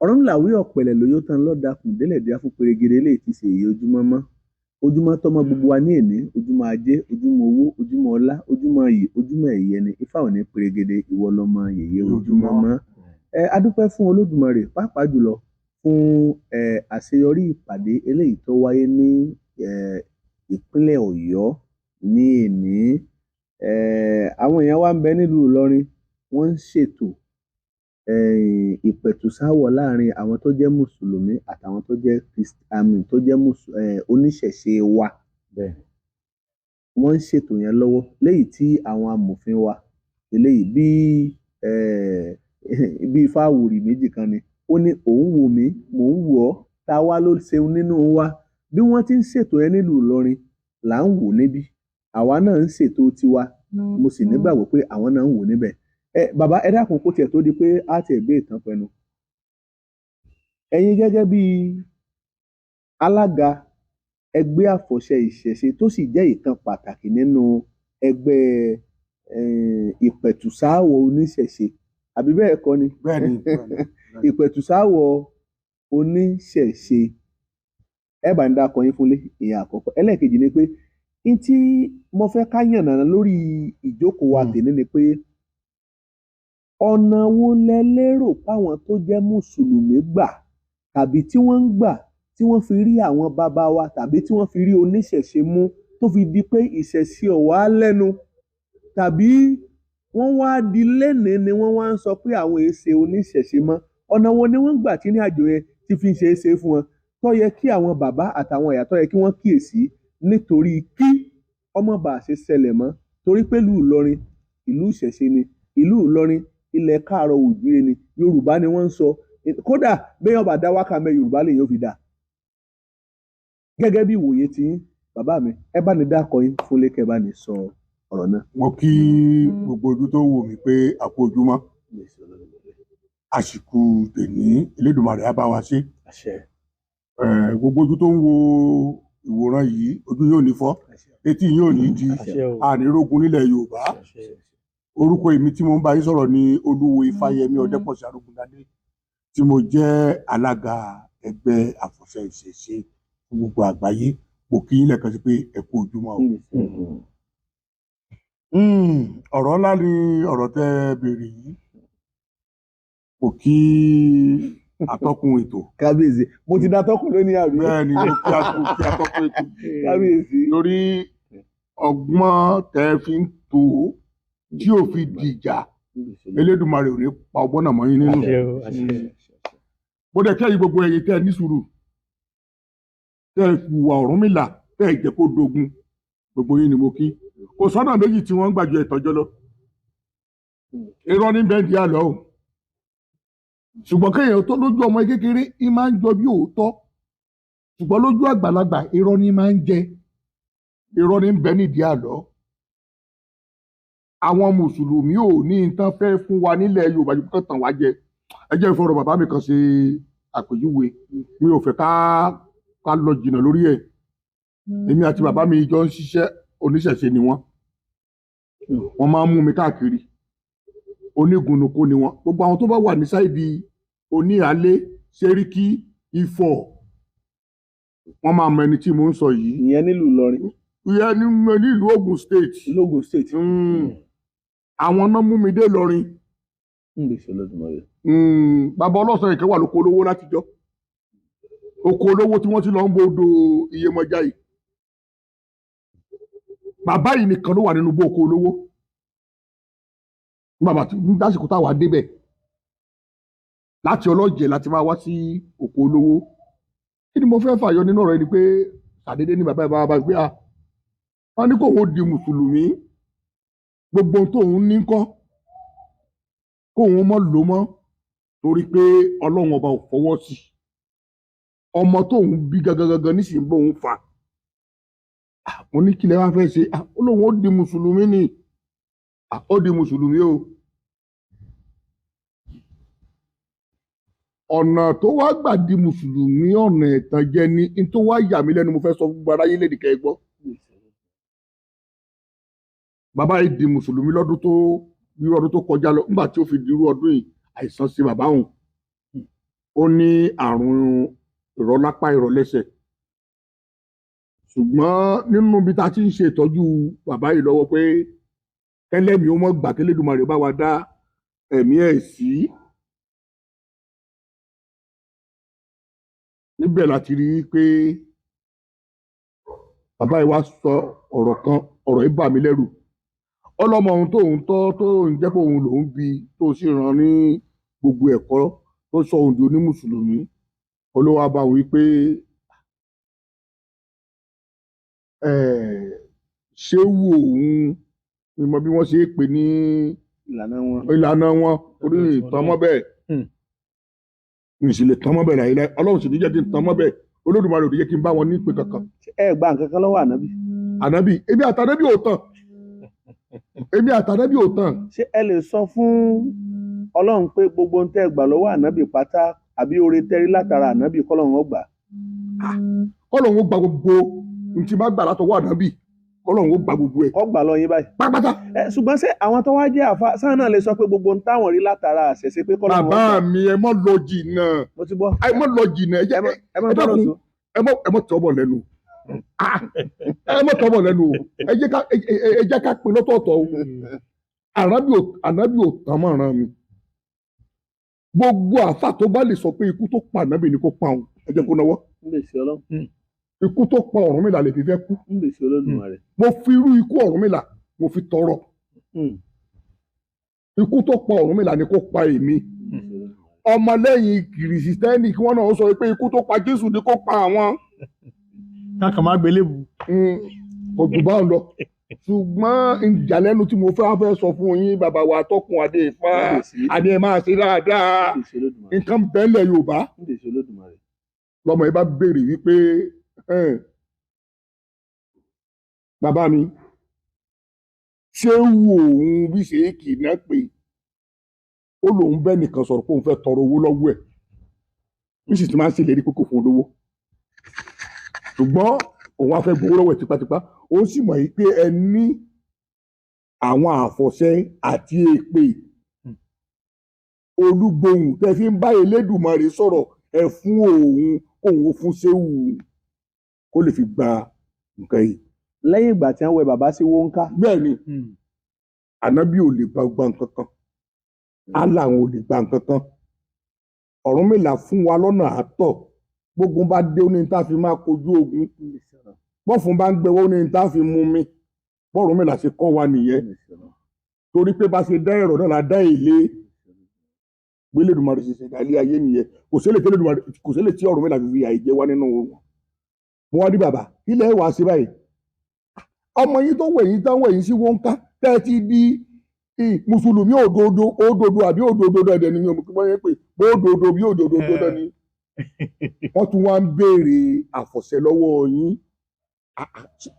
Ọ̀rúnmìlà wí ọ̀pẹ̀lẹ̀ lóyó tán lọ́dàkùn délẹ̀ dé fún perégedé lè ti ṣe èyí ojúmọ́ mọ́. Ojúmọ́ tọ́mọ́ gbogbo wa ní èní, ojúmọ́ ajé, ojúmọ́ owó, ojúmọ́ ọlá, ojúmọ́ iyì, ojúmọ́ ẹ̀yẹ ni. Ifá ò ní perégedé, ìwọ lọmọ yèyé ojúmọ́ mọ́. Ẹ adúpẹ́ fún Olódùmarè pàápàá jùlọ fún àṣeyọrí ìpàdé eléyìí tó wáyé ní ìpínlẹ̀ Ọ̀yọ́ ní èní. Àwọn èèyàn wa ń bẹ nílùú Ìlọrin, wọ́n ń ṣètò ìpẹ̀tùsááwọ̀ láàrin àwọn tó jẹ́ mùsùlùmí àtàwọn tó jẹ́ tó jẹ́ oníṣẹ̀ṣe wa. Wọ́n ń ṣètò yẹn lọ́wọ́ léyìí tí àwọn amòfin wa eléyìí bí bí ifá àwòrì méjì kan ni ó ní òun wò mí, mò ń wò ọ́, ta wá ló ṣeun nínú wa. Bí wọ́n ti ń ṣètò yẹn nílùú Ìlọrin là ń wò níbí, àwa náà ń ṣètò tiwa, mo sì nígbàgbọ́ pé àwọn náà ń wò níbẹ̀. Bàbá ẹ dákun kó tiẹ̀ tó di pé á tiẹ̀ gbé ìtàn pẹnu. Ẹ̀yin gẹ́gẹ́ bí alága ẹgbẹ́ àfọ̀ṣẹ ìṣẹ̀ṣe tó sì jẹ́ ìkan pàtàkì nínú ẹgbẹ́ ìpẹ̀tùsááwọ̀ oníṣẹ̀ṣe, àbí bẹ́ẹ̀ kọ́ ni? Bẹ́ẹ̀ni, bẹ́ẹ̀ni. Ìpẹ̀tùsááwọ̀ oníṣẹ̀ṣe, ẹ bá ń dákọ yín fúnlé, ìyẹn àkọ́kọ́. Ẹlẹ́ẹ̀kejì ni pé n tí mo fẹ́ ká yànnàná lórí ìjókòó wa tèmi ni pé ọ̀nà wo lẹ lérò páwọn tó jẹ́ mùsùlùmí gbà tàbí tí wọ́n ń gbà tí wọ́n fi rí àwọn bàbá wa tàbí tí wọ́n fi rí oníṣẹ̀ṣe mú tó fi di pé ìṣẹ̀ṣe ò wá lẹ́nu, tàbí wọ́n wá di lénìí ni wọ́n wá ń sọ pé àwọn èé ṣe oníṣẹ̀ṣe mọ́. Ọ̀nà wo ni wọ́n ń gbà tí ní àjò yẹn ti fi ṣe é ṣe fún wọn tó yẹ kí àwọn bàbá àtàwọn ìyá tó yẹ kí wọ́n kíyèsí nítorí kí ọmọ bá ṣe ṣẹlẹ̀ mọ́, torí pé ìlú Ìlọrin ìlú ìṣẹ̀ṣe ni, ìlú Ìlọrin ilẹ̀ káàárọ̀ oòjíire ni, Yorùbá ni wọ́n ń sọ. Kódà béèyàn bá dá wákà mẹ́ Yorùbá lè yóò fi dá. Gẹ́gẹ́ bí ìwòye tí yín bàbá mi, ẹ bá ní dákọ yín fún lékè, bá ní sọ ọ̀rọ̀ náà. Mo kí gbogbo ojú tó wò mí pé àpò ojúmọ́, àsìkò tèní Elédùmarè á bá wa ṣe. Gbogbo ojú tó ń wo ìwòran yìí, ojú yóò ní fọ́, etí yóò ní di, ànírógun nílẹ̀ Yorùbá. Orúkọ èmi tí mo ń bá yín sọ̀rọ̀ ni Olúwo Ifáyẹmí Ọdẹ́pọ̀sí Arógundadé, tí mo jẹ́ alága ẹgbẹ́ àfọ̀ṣẹ ìṣẹ̀ṣe fún gbogbo àgbáyé. Mo kí yín lẹ́ẹ̀kan sí pé ẹ kú ojúmọ́ o. Ọ̀rọ̀ ńlá ni ọ̀rọ̀ tẹ́ béèrè yìí. Mo kí atọ́kùn ètò. Kábíyèsí, mo ti da tọ́kùn lónìí àbí? Bẹ́ẹ̀ni, mo kí atọ́kùn ètò. Kábíyèsí. Lórí ọgbọ́n tẹ́ fi ń tó tí ò fi dìjà, Elédùmarè ò ní pa ọgbọ́n náà mọ́ yín nínú. Mo dẹ̀ kẹ́yìn gbogbo ẹ̀yin tẹ́ ní sùúrù, tẹ́ hùwà Ọ̀rúnmìlà, tẹ́ jẹ́ kó dogun, gbogbo yín ni mo kí. Kò sọ́nà méjì tí wọ́n ń gbàjọ ìtọ́jọ́ lọ. Irọ́ ní bẹ́ẹ̀ di àlọ́ o. Ṣùgbọ́n kéèyàn tó lójú ọmọ kékeré, í máa ń jọ bí òótọ́. Ṣùgbọ́n lójú àgbàlagbà, irọ́ ní máa ń jẹ. Irọ́ ní bẹ́ẹ̀ nídìí àlọ́. Àwọn mùsùlùmí ò ní nǹkan fẹ́ fún wa nílẹ̀ Yorùbá ju kán tàn wá jẹ. Ẹ jẹ́ ìfọ̀rọ̀ bàbá mi kan ṣe àpèjúwe. Mi ò fẹ́ ká lọ jìnnà lórí ẹ̀. Èmi àti bàbá mi jọ ń ṣiṣẹ́, oníṣẹ̀ṣe ni wọ́n. Wọ́n máa ń mú mi káàkiri. Onígunnuko ni wọ́n. Gbogbo àwọn tó bá wà ní sáìdì oníhàlé, Ṣẹ́ríkí, Ifọ̀, wọ́n máa mọ ẹni tí mò ń sọ yìí. Ìyẹn nílùú Ìlọrin. Ìyẹn nílùú Ògùn State. Lógùn State. Àwọn náà mú mi dé Ìlọrin. Bàbá ọlọ́sàn ìkẹ́ wà lóko olówó látijọ́. Oko olówó tí wọ́n ti lọ ń bodò Iyemọja yìí. Bàbá yìí nìkan ló wà nínú bó oko olówó. Bàbá lásìkò táwa débẹ̀ láti ọlọ́jẹ̀ láti máa wá sí oko olówó. Kí ni mo fẹ́ fàyọ nínú ọ̀rọ̀ yìí ni pé ṣàdédé ní bàbá yìí bá gbé a. Wọ́n ní kóun ó di mùsùlùmí, gbogbo ohun tóun ní kọ́ kóun mọ́ lò mọ́ torí pé Ọlọ́run ọba ò fọwọ́ sí. Ọmọ tóun bí gangan nísìnyí bóun fà. Mo ní kí lẹ wá fẹ́ ṣe? Ó lóun ó di mùsùlùmí ni. Ó di mùsùlùmí o. Ọ̀nà tó wá gbà di mùsùlùmí, ọ̀nà ẹ̀tànjẹ ni. N tó wá yà mí lẹ́nu mo fẹ́ sọ fún gbogbo aráyé lédè kẹ́ ẹ gbọ́. Bàbá yìí di mùsùlùmí lọ́dún tó irú ọdún tó kọjá lọ. Nígbà tí ó fi di irú ọdún yìí, àìsàn ṣe bàbá òun. Ó ní àrùn ìrọ̀lápá ìrọ̀lẹ́sẹ̀, ṣùgbọ́n nínú ibi tá a ti ń ṣe ìtọ́jú bàbá yìí lọ́wọ́ pé kẹlẹ́mi ó mọ̀ gbà k'Elédùmarè bá wa dá ẹ̀mí ẹ̀ sí. Níbẹ̀ láti rí i pé bàbá yìí wá sọ ọ̀rọ̀ kan, ọ̀rọ̀ yìí bà mí lẹ́rù. Ọlọ́mọ ohun tóun tọ́ tó ń jẹ́ pé òun lòún bí, tó sì rán ní gbogbo ẹ̀kọ́, tó sọ òun di onímùsùlùmí. Olówó bá wí pé ṣé wù òun ni mo bí wọ́n ṣe é pè ní ìlànà wọn. Ìlànà wọn orí ìtàn mọ́ bẹ́ẹ̀, n sì lè tán mọ́ bẹ́ẹ̀ láyé láyé. Ọlọ́run sì ní jẹ́ kí n tán mọ́ bẹ́ẹ̀. Olódùmarè ò ní jẹ́ kí n bá wọn ní ìpè kankan. Ẹ gba nǹkan kan lọ́wọ́ ànábì. Ànábì, èmi àtànábì ò tàn, èmi àtànábì ò tàn. Ṣé ẹ lè sọ fún Ọlọ́run pé gbogbo ohun tẹ́ ẹ gbà lọ́wọ́ ànábì pátá àbí oore tẹ́rí látara ànábì kọ́lọ́run ó gbà? Kọ́lọ́run ó gba gbogbo n tí bá gbà látọwọ́ ànábì, kọ́lọ́run ó gba gbogbo ẹ̀ Kó gbà lọ yín báyìí. pátápátá. Ẹ ṣùgbọ́n ṣé àwọn tó wá jẹ́ àfa sáà náà lè sọ pé gbogbo ohun táwọn rí látara àṣẹṣe pé kọ́lọ́run ó gbà? Bàbá mi, ẹ mọ́ lọ jìnnà. Mo ti gbọ́. Ẹ mọ́ lọ jìnnà, ẹ jẹ́ Ẹ má ẹ bọ́rọ̀ dákun. sọ. Ẹ mọ́ tọ́ bọ̀ lẹ́nu. Ah, ẹ mọ́ tọ́ bọ̀ lẹ́nu o. Ẹ jẹ́ ká pín lọ́tọ̀ọ̀tọ̀ o. Ànábì ò tán mọ́ràn mi. Gbogbo àfà tó bá lè sọ pé ikú tó pa ànábì ni kó pa òun, ẹ jẹ́ kó náwó. Ń lè ṣe Ọlọ́run. Ikú tó pa Ọ̀rúnmìlà lè fi fẹ́ kú. Ń lè ṣe Olódùmarè. Mo fi irú ikú Ọ̀rúnmìlà mo fi tọrọ. Ikú tó pa Ọ̀rúnmìlà ni kó pa èmi. Ń lè ṣe Olódùmarè. Ọmọlẹ́yìn kìrìsìtẹ́nì kí wọ́n náà sọ pé ikú tó pa Jésù ni kó pa àwọn. Kákan máa gbélébù. Kò jù bá ń lọ. Ṣùgbọ́n ìjàlẹ́nu tí mo fẹ́ sọ fún yín, bàbá wa tọkùn adé Ifá, Ń lè ṣe adé ẹ máa ṣe dáadáa. Ń lè ṣe Olódùmarè. Nǹkan bẹ́ẹ̀lẹ̀ Yorùbá. Ń lè ṣe Olódùmarè. Lọmọ yìí bá béèrè wípé, bàbá mi, ṣé wù òun bí ṣe é kì í náà pé ó lóun bẹ́ẹ̀ nìkan sọ̀rọ̀ pé òun fẹ́ tọrọ owó lọ́wọ́ ẹ̀, bí sì ti máa ń ṣèlérí pé kò fún un lówó, ṣùgbọ́n òun á fẹ́ gbowó lọ́wọ́ ẹ̀ tipátipá. Ó sì mọ̀ yìí pé ẹ ní àwọn àfọ̀ṣẹ àti èpè olúgbòhùn tẹ́ fi ń bá Elédùmarè sọ̀rọ̀, ẹ fún òun kóun ó fún Ṣéwù kó lè fi gba nǹkan yìí. Lẹ́yìn ìgbà tí wọ́n wẹ bàbá sí wọ́nká. Bẹ́ẹ̀ ni, ànábì ò lè gba nǹkan kan, Allah ò lè gba nǹkan kan. Ọ̀rúnmìlà fún wa lọ́nà àtọ̀. Gbógun bá dé, ó ní tá a fi máa kojú ogun. Bọ́fun bá ń gbẹwọ́, ó ní tá a fi mú mi. Bọ́ọ̀rúnmìlà ṣe kọ́ wa nìyẹn, torí pé bá ṣe dá ẹ̀rọ náà la dá èlé. Gbélédùmarè ṣe ṣẹ̀dá ilé ayé nìyẹn. Kò sílẹ̀ tí Elédùmarè, kò sílẹ̀ tí Ọ̀rúnmìlà fi fi àìjẹ wá nínú wọn. Mo wá ní, bàbá, ilẹ̀ wàá ṣe báyìí, ọmọ yín tó wẹ̀yìn tán wẹ̀yìn sí wọ́nká tẹ́ ẹ ti di mùsùlùmí òdodo òdodo àbí òdodo dandan ni mi ò mọ̀ kí wọ́n yẹn pè bó òdodo bí òdodo dandan ni. Wọ́n tún wá ń béèrè àfọ̀ṣẹ lọ́wọ́ yín.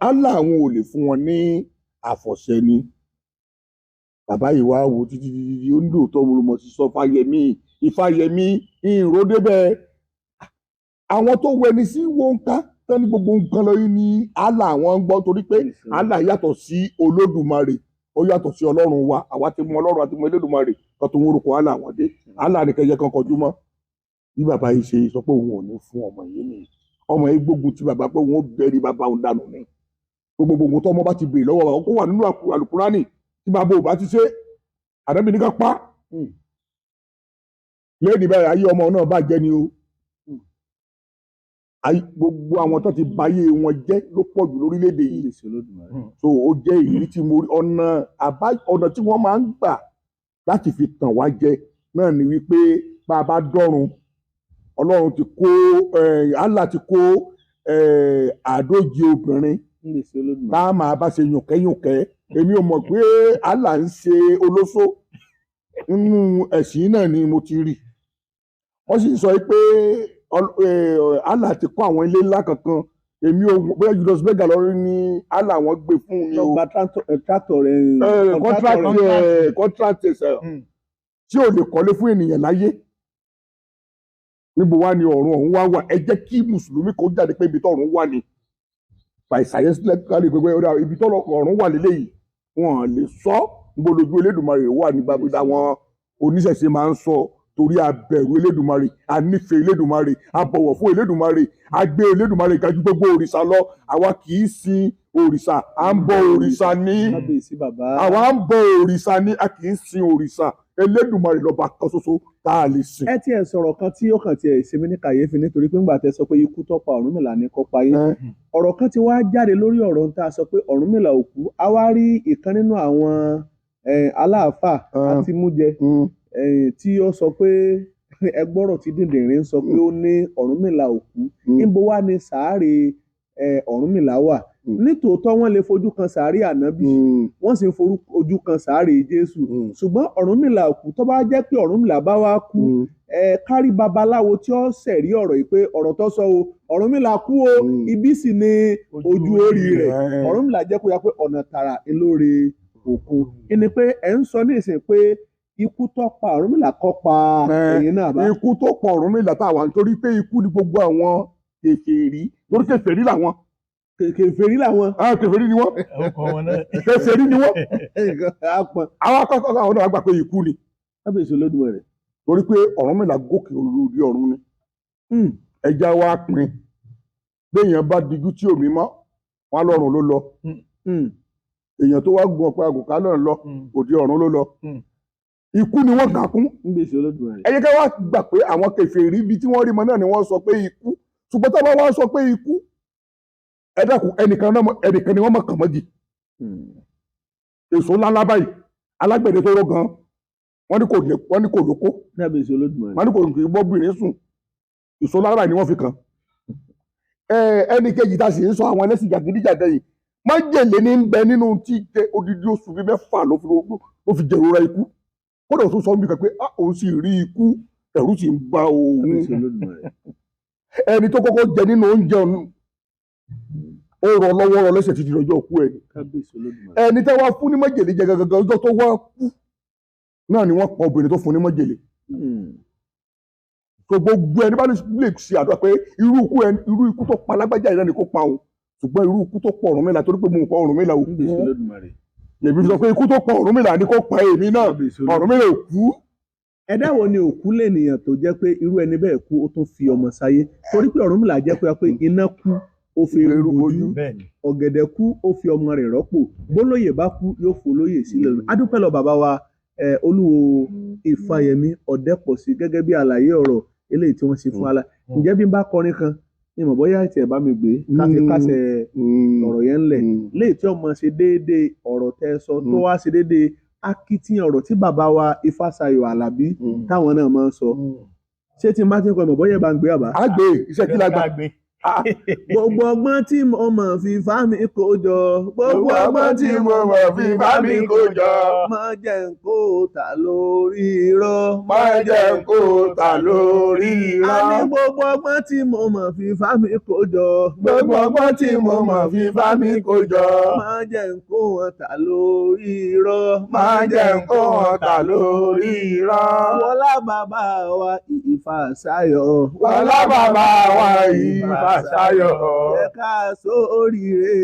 Allah àwọn ò lè fún wọn ní àfọ̀ṣẹ ni. Bàbá yìí wá wo títí títí, ó ní lóòótọ́ mo mọ̀ sí sọ Fáyẹmí Ifáyẹmí ìró débẹ̀. Àwọn tó wẹni sí wọ́nká tán ní gbogbo nǹkan lọ yìí ní Allah àwọn ń gbọ́, torí pé Allah yàtọ̀ sí Olódùmarè, ó yàtọ̀ sí Ọlọ́run wa. Àwa ti mọ Ọlọ́run àti mọ Elédùmarè kan tó ń orúkọ Allah àwọn dé. Allah nìkan yẹ kan kọjú mọ́. Bí bàbá yìí ṣe sọ pé òun ò ní fún ọmọ yìí ni ọmọ yìí gbógun ti bàbá pé òun ó bẹ̀rẹ̀ bàbá òun dànù ni. Gbogbo gbogbo tó ọmọ bá ti béèrè lọ́wọ́ bàbá kó wà nínú àlùkùránì, tí bàbá ò bá ti ṣe, ànábì ní ká pa. Lẹ́yìn báyìí, ayé ọmọ náà bàjẹ́ ni o. Gbogbo àwọn tó ti bayé wọn jẹ́ ló pọ̀ jù lórílẹ̀‐èdè Ń yìí. lè ṣe Olódùmarè. So ó jẹ́ ìrírí tí mo rí. Ọ̀nà àbá ọ̀nà tí wọ́n máa ń gbà láti fi tàn wá jẹ náà ni wípé bá a bá dọ́run, Ọlọ́run ti kó, Allah ti kó àádóje obìnrin Ń lè ṣe Olódùmarè. tá a máa bá ṣe yùnkẹ́yùnkẹ́. Èmi ò mọ̀ pé Allah ń ṣe olóṣó nínú ẹ̀sìn náà ni mo ti rí. Wọ́n sì sọ pé Allah ti kọ́ àwọn ilé ńlá kankan. Èmi ò mọ̀ bóyá Julius Berger lọ́rí ní Allah wọn gbé fún mi Lọ o. gba tractor rẹ̀. Contract contract tí ò lè kọ́lé fún ènìyàn láyé. Níbo wá ni ọ̀run ọ̀hún wá wà? Ẹ jẹ́ kí mùsùlùmí kó jáde pé ibi tọ̀run wà ní by science lẹ́kàlẹ́ gbogbo ẹ̀rọ ibi tọ̀run ọ̀run wà lélẹ́yìí, wọn lè sọ níbo lójú Elédùmarè wà ní bàbá. Àwọn oníṣẹ̀ṣe máa ń sọ Torí a bẹ̀rù Elédùmarè, a nífẹ̀ẹ́ Elédùmarè, a bọ̀wọ̀ fún Elédùmarè, a gbé Elédùmarè ga ju gbogbo òrìṣà lọ. Àwa kì í sin òrìṣà, à ń bọ òrìṣà ní. Kábíyèsí bàbá. Àwa ń bọ òrìṣà ní, a kì í sin òrìṣà. Elédùmarè lọ́ba kan ṣoṣo tá a lè sìn. Ẹ tiẹ̀ sọ̀rọ̀ kan tí ó kàn tiẹ̀ ṣe mí ní kàyéfì, nítorí pé ńgbà tẹ sọ pé ikú tó pa Ọ̀rúnmìlà ní kó pa yín, ọ̀rọ̀ kan ti wá jáde lórí ọ̀rọ̀ tá a sọ pé Ọ̀rúnmìlà ò kú. A wá rí ìkan nínú àwọn aláàfáà àti mújẹ tí ó sọ pé ẹgbọ́rọ̀ tí Dìndìnrín sọ pé ó ní Ọ̀rúnmìlà ò kú. Níbo wá ni sàárè Ọ̀rúnmìlà wà? Nítòótọ́ wọ́n lè fojú kan sàárè ànábì, wọ́n sì ń fojú kan sàárè Jésù, ṣùgbọ́n Ọ̀rúnmìlà ò kú. Tó bá jẹ́ pé Ọ̀rúnmìlà bá wá kú, kárí babaláwo tí ó sẹ̀rí ọ̀rọ̀ yìí pé ọ̀rọ̀ tó sọ o, Ọ̀rúnmìlà kú o, ibi sì ni ojú orí rẹ̀. Ọ̀rúnmìlà jẹ́ kó yá pé ọ̀nà tààrà ńlóore òkun. Ìní pé ẹ̀ ń sọ ní ìsìn pé ikú tó pa Ọ̀rúnmìlà kọ́ pa ẹ̀yin náà bá. Ikú tó pa Ọ̀rúnmìlà tá a wà, nítorí pé ikú ni gbogbo àwọn kèfèrí, torí kèfèrí làwọn. Kèfèrí làwọn. Kèfèrí ni wọ́n. Kèfèrí ni wọ́n. Àwọn akọ́kọ́ àwọn náà gbà pé ikú ni. Kábíyèsí Olódùmarè. Torí pé Ọ̀rúnmìlà gòkè olórí ọ̀run ni. Ẹja wa pin. Béèyàn bá dijú tí omi mọ́, wọn lọ́run ló lọ. Èèyàn tó wá gun ọ̀pẹ àgùnká náà lọ, òde ọ̀run ló lọ. Ikú ni wọ́n kà kún. Ẹ jẹ́ ká wá gbà pé àwọn kèfèrí ibi tí wọ́n rí mọ náà ni wọ́n sọ pé ikú. Ṣùgbọ́n tá a bá wá sọ pé ikú, ẹ dákun, ẹnìkan ni wọ́n mọ̀ kàn mọ́gi. Èso ńláńlá báyìí, alágbẹ̀dẹ tó rọ gan, wọ́n ní kò lóko, wọ́n ní kò kì í bọ́bìnrin sùn. Èso ńláńlá báyìí ni wọ́n fi kàn. Ẹnì kejì tá a sì ń sọ àwọn ẹlẹ́sìn jàgídíjàgan yìí, májèlé ní ń bẹ nínú tí odidi oṣù bíi mẹ́fà ló fi jẹ̀rora ikú. Kódà ó tún sọ níbi kan pé òun sì rí ikú, ẹ̀rù sì ń ba òun. Ẹni tó kọ́kọ́ jẹ nínú oúnjẹ ó rọ lọ́wọ́ rọ lẹ́sẹ̀ títí lọ́jọ́ òkú ẹ̀. Ẹni tẹ́ wá fún ní májèlé jẹ gangan ọjọ́ tó wá kú náà ni wọ́n pa obìnrin tó fún ní májèlé. So gbogbo ẹni bá lè ṣe àdúrà pé irú ikú tó pa lágbájá yìí náà ni kó pa òun, ṣùgbọ́n irú ikú tó pọ̀ Ọ̀rúnmìlà, torí pé mo pa Ọ̀rúnmìlà ò kú. Lèmi sọ pé ikú tó pa Ọ̀rúnmìlà ni kó pa èmi náà, Ọ̀rúnmìlà ò kú. Ẹ̀dá wo ni òkú lènìyàn tó jẹ́ pé irú ẹni bẹ́ẹ̀ kú ó tún fi ọmọ sáyé? Torí pé Ọ̀rúnmìlà jẹ́ pé iná kú ó fi eru bojú, ọ̀gẹ̀dẹ̀ kú ó fi ọmọ rẹ̀ rọ́pò, bólóyè bá kú yóò fòlóyè sílẹ̀. Adúpẹ́ lọ bàbá wa Olúwo Ifáyẹmí Ọ̀dẹ́pọ̀sí gẹ́gẹ́ bí àlàyé ọ̀rọ̀ eléyìí tí wọ́n ṣe fún ala. Ǹjẹ́ bí n bá kọrin kan ní mọ̀ bóyá ètò ẹ̀ bá mi gbé káfí kásẹ̀ ọ̀rọ̀ yẹn ńlẹ̀ léyìí tí ọmọ ṣe déédéé ọ̀rọ̀ tẹ́ sọ tó wá ṣe déédéé akitiyan ọ̀rọ̀ tí bàbá wa Ifásayọ̀ Àlàbí táwọn náà máa ń sọ. Ṣé tí n bá ti ń kọ ìmọ̀ bóyá ẹ bá ń gbé àbá? Á gbé iṣẹ́ kí la gbà. Gbogbo ọgbọ́n tí mo mọ̀ fi fá mi kó jọ. Gbogbo ọgbọ́n tí mo mọ̀ fi fá mi kó jọ. Má jẹ́ n kó tà lórí irọ́. Má jẹ́ n kó tà lórí irọ́. A ní gbogbo ọgbọ́n tí mo mọ̀ fi fá mi kó jọ. Gbogbo ọgbọ́n tí mo mọ̀ fi fá mi kó jọ. Má jẹ́ n kó wọn tà lórí irọ́. Má jẹ́ n kó wọn tà lórí irọ́. Wọlá bàbá wa Ifásayọ̀. Wọlá bàbá wa Ifásayọ̀. Jẹ́ ká sóríire.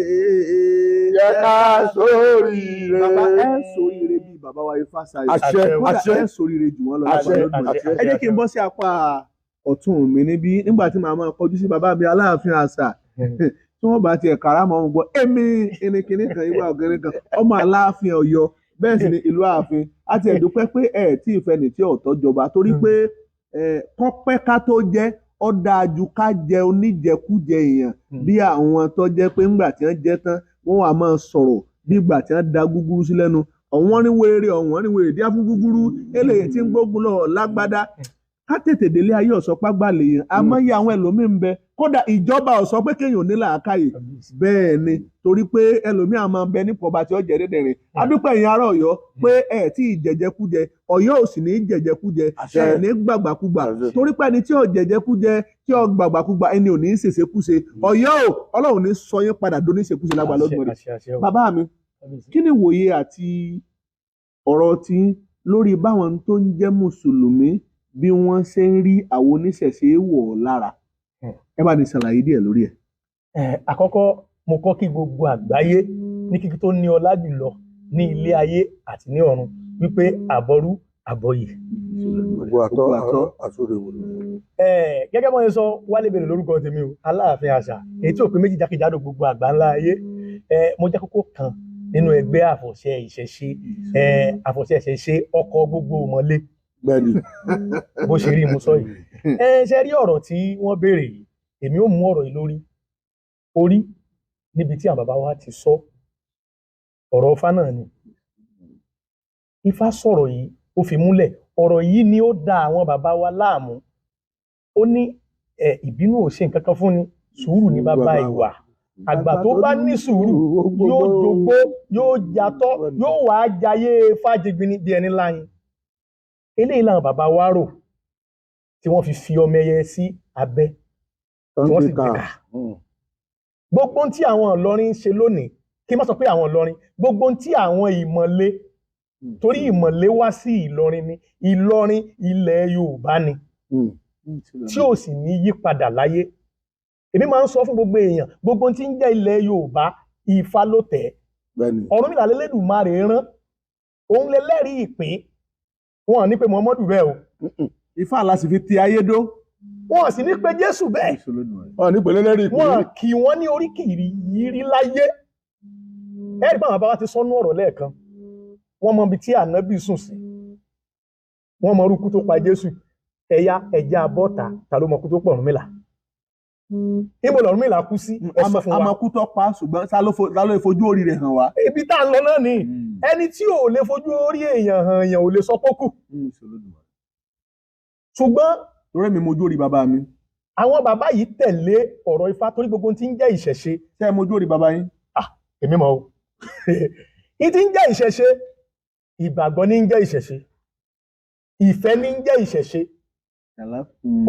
Jẹ́ ká sóríire. Bàbá ẹ sóríire bíi bàbá wa Ifásayọ̀. Àṣẹ àṣẹ. Ẹ sóríire jù wọ́n lọ. Àṣẹ àṣẹ. Ẹ jẹ́ kí n bọ́ sí apá ọ̀tún mi níbí nígbà tí màá máa kọjú sí bàbá mi Aláàfin àṣà tí wọ́n bá tiẹ̀ kàrámọ̀ wọn gbọ́ èmi ẹnikẹ́ni kan ìwà ọ̀gẹ́rẹ́ kan ọmọ Aláàfin Ọ̀yọ́ bẹ́ẹ̀ sì ni ìlú ààfin àti ẹ̀dúpẹ́ pé ẹ̀ tí ìfẹ́ nì tí ọ̀tọ̀ jọba torí pé kọ́pẹ́ ká tó jẹ́ ó dáa ju ká jẹ oníjẹkújẹ èèyàn bí àwọn tó jẹ́ pé ńgbà tí wọ́n jẹ tán wọ́n wà máa sọ̀rọ̀ bí ìgbà tí wọ́n da gúgúrú sí lẹ́nu ọ̀wọ́n ní wéré ọ̀wọ́n ní wéré díá fún gúgúrú eléyìí tí ń gbógun lọ lágbádá ká tètè délé ayé ọ̀sọ́pá gbàlè yẹn àmọ́ iye àwọn ẹlòmíín ń bẹ kódà ìjọba ó sọ pé kéèyàn ní làákàyè bẹ́ẹ̀ ni torí pé ẹlòmíín àmọ́ bẹ nípò ọba tí ó jẹ́ dẹ́dẹ̀rìn adúpẹ́ ẹ̀yin ará Ọ̀yọ́ pé ẹ̀ tí ì jẹjẹkújẹ Ọ̀yọ́ ò sì ní jẹjẹkújẹ ẹ̀ ní gbàgbàkúgbà torí pé ẹni tí ò jẹjẹkújẹ tí ò gbàgbàkúgbà ẹni ò ní í ṣèṣekúṣe Ọ̀yọ́ ò Ọlọ́run ní sọ yín padà dóníṣekúṣe lágbà lọ́dún rẹ̀. Bàbá mi, kí ni ìwòye àti ọ̀rọ̀ tí lórí báwọn tó ń jẹ́ mùsùlùmí bí wọ́n ṣe ń rí àwọn oníṣẹ̀ṣe wọ̀ lára? Ẹ bá ní ṣàlàyé díẹ̀ lórí ẹ̀. Àkọ́kọ́ mo kọ́ kí gbogbo àgbáyé ní kíkí tó ní ọlá jùlọ ní ilé ayé àti ní ọ̀run wípé àbọrú àbọyè. Gbogbo àtọ́ àsọ̀rọ̀ ìwòlò. Gẹ́gẹ́ bọ́n ṣe sọ, Wálé Bello lórúkọ tèmi o, Aláàfin àṣà èyí tí ò pé méjì jákèjádò gbogbo àgbáńlá ayé. Mo jẹ́ kókó kan nínú ẹgbẹ́ àfọ̀ṣẹ ìṣẹ̀ṣe, àfọ̀ṣẹ ìṣẹ̀ṣe ọkọ̀ gbogbo mọ́lé. Bẹ́ẹ̀ni. Bó ṣe rí mo sọ yìí. Ṣe rí ọ̀rọ̀ tí wọ́n béèrè yìí, èmi ò mú ọ̀rọ̀ yìí lórí orí níbi tí àwọn bàbá wa ti sọ ọ̀rọ̀ Ifá náà ni. Ifá sọ̀rọ̀ yìí, ó fi múlẹ̀. Ọ̀rọ̀ yìí ni ó da àwọn bàbá wa láàmú. Ó ní ìbínú ò ṣe nǹkan kan fún ni, sùúrù ní bàbá ìwà. Àgbà tó bá ní sùúrù yóò dògbó, yóò jatọ́, yóò wá jayé fájigbini bí ẹni láyìn. Eléyìí làwọn bàbá wa rò tí wọ́n fi fi ọmọ ẹyẹ sí abẹ́ tí wọ́n sì gbé ká. Gbogbo ohun tí àwọn Ìlọrin ń ṣe lónìí, kí n má sọ pé àwọn Ìlọrin, gbogbo ohun tí àwọn Ìmọ̀le, torí Ìmọ̀le wá sí Ìlọrin ni, Ìlọrin ilẹ̀ Yorùbá ni, tí ò sì ní yí padà láyé. Èmi máa ń sọ fún gbogbo èèyàn, gbogbo ohun tí ń jẹ́ ilẹ̀ Yorùbá, Ifá ló tẹ̀. Ọ̀rúnmìlà l'Elédùmarè rán, òun lẹlẹ́rìí ìpín. Wọn ní pé Muhammadu bẹ́ẹ̀ o. Ifá la sì fi ti ayé dó. Wọn sì ní pé Jésù bẹ́ẹ̀. Wọn ní pé lẹ́lẹ́rìí ìpín. Wọn kì wọ́n ní oríkì yìí láyé. Ẹ̀rí pé àwọn bàbá wa ti sọnú ọ̀rọ̀ lẹ́ẹ̀kan. Wọ́n mọ ibi tí Ànábì sùn sí. Wọ́n mọ orúkú tó pa Jésù. Ẹ̀yà ẹ̀jẹ̀ abọ́ta ta ló mọ kú tó pọ̀ Ọ̀rúnmìlà? Níbo l'Ọ̀rúnmìlà kú sí? Ẹ sọ fún wa. Àmọ́ kú tó pa, ṣùgbọ́n ta ló fojú orí rẹ̀ hàn wá? Ibi tá à ń lọ náà ni. Ẹni tí ò lè fojú orí èèyàn hàn èèyàn ò lè sọ pókù. Ṣùgbọ́n torí mi mojú orí bàbá mi. Àwọn bàbá yìí tẹ̀lé ọ̀rọ̀ Ifá torí gbogbo tí ń jẹ́ ìṣẹ̀ṣe. Ṣé ẹ mojú orí bàbá yín? Èmi mọ̀ o. Ìtí ń jẹ́ ìṣẹ̀ṣe, ìgbàgbọ́ ní ń jẹ́ ìṣẹ̀ṣe, ìfẹ́ ní ń jẹ́ ìṣẹ̀ṣe,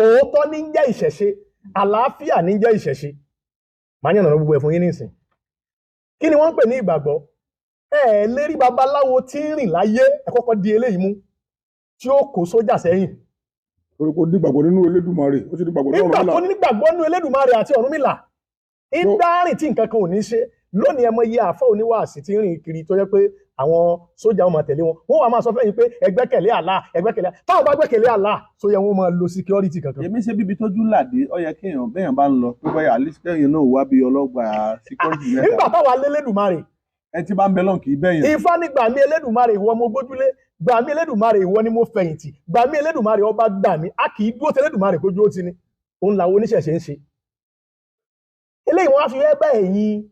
òótọ́ ní ń jẹ́ ìṣẹ̀ṣe, àlàáfíà ní ń jẹ́ ìṣẹ̀ṣe. Màá yànnàná gbogbo ẹ̀ fún yín nísìn. Kí ni wọ́n ń pè ní ìgbàgbọ́? Ẹ lérí babaláwo tí ń rìn láyé, ẹ kọ́kọ́ di eléyìí mú, tí ó kó sójà sẹ́yìn. Torí kò nígbàgbọ́ nínú Elédùmarè, ó sì nígbàgbọ́ nínú Ọ̀rúnmìlà. Nígbà tó nígbàgbọ́ nínú Elédùmarè àti Ọ̀rúnmìlà, ń dárìn tí nǹkan kan ò ní ṣe. Lónìí ẹ mọ iye àfọ́ oníwàásí tí ń rìn kiri tó jẹ́ pé àwọn sójà wọn máa tẹ̀lé wọn. Wọ́n wá máa sọ fẹ́yìn pé ẹgbẹ́kẹ̀lé Allah, ẹgbẹ́kẹ̀lé. Táwọn bá gbẹ́kẹ̀lé Allah, tó yẹ wọ́n máa lo security kankan. Èmi ṣe bíbi tójú làdé, ó yẹ kéèyàn béèyàn bá ń lọ pé báyà at least kéèyàn náà wá bí ọlọ́gbà security mẹ́ta. Nígbà táwa l'Elédùmarè. Ẹ ti bá ń bẹ lọ́n kì í bẹ̀yàn. Ifá ní gbà mí Elédùmarè ìwọ mo gbójúlé, gbà mí Elédùmarè ìwọ ni mo fẹ̀yìntì, gbà mí Elédùmarè ọba gbà mí. A kì í dúró ti Elédùmarè kó dúró ti ni. Òun làwọn oníṣẹ̀ṣe ń ṣe. Eléyìí wọ́n á fi ẹ́ bá ẹ̀yin